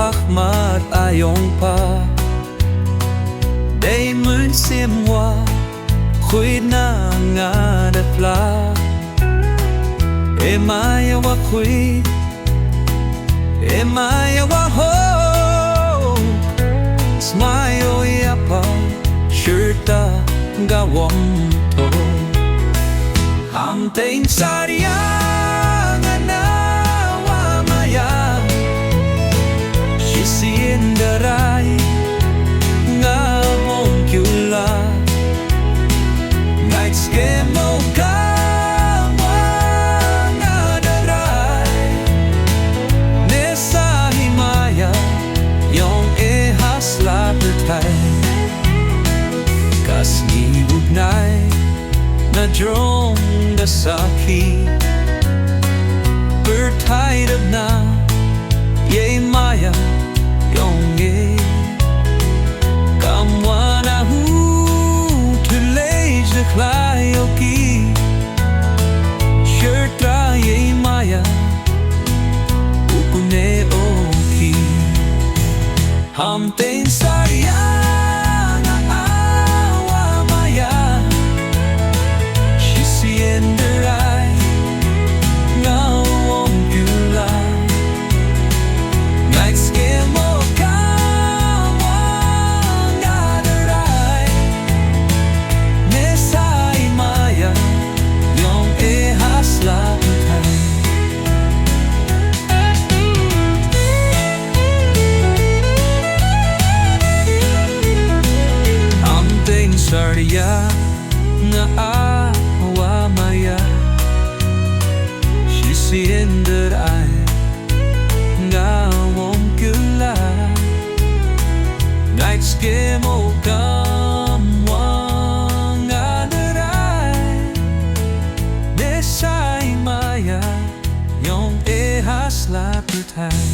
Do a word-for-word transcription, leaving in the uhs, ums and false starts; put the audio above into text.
Ahmad ayong pa, dei mynsiem wa khwit na nga da pla. E maya wa khwit, e maya wa ho. Smai o ya pa, shirta ga wong to. Hamteng saria nga na wa maya. Shisien darai nga mong kyula. Night skemo ka wa nga darai. Nesa hi maya yong e hasla bertai. Kasni buknai na jrong da sakhi. Bertai dap na ye maya yong e. Kamwa na hu tulej de khlai oki. Shirtra ye maya ukune oki. Hamteng saria nga awa maya. Shisien darai nga wong kyula. Night skemo ka wa nga darai. Nesa hi maya yong e hasla bertai. Hamteng saria nga awa maya. Shisien darai nga wong kyula. Night skemo ka wa nga darai. Nesa hi maya yong e hasla bertai.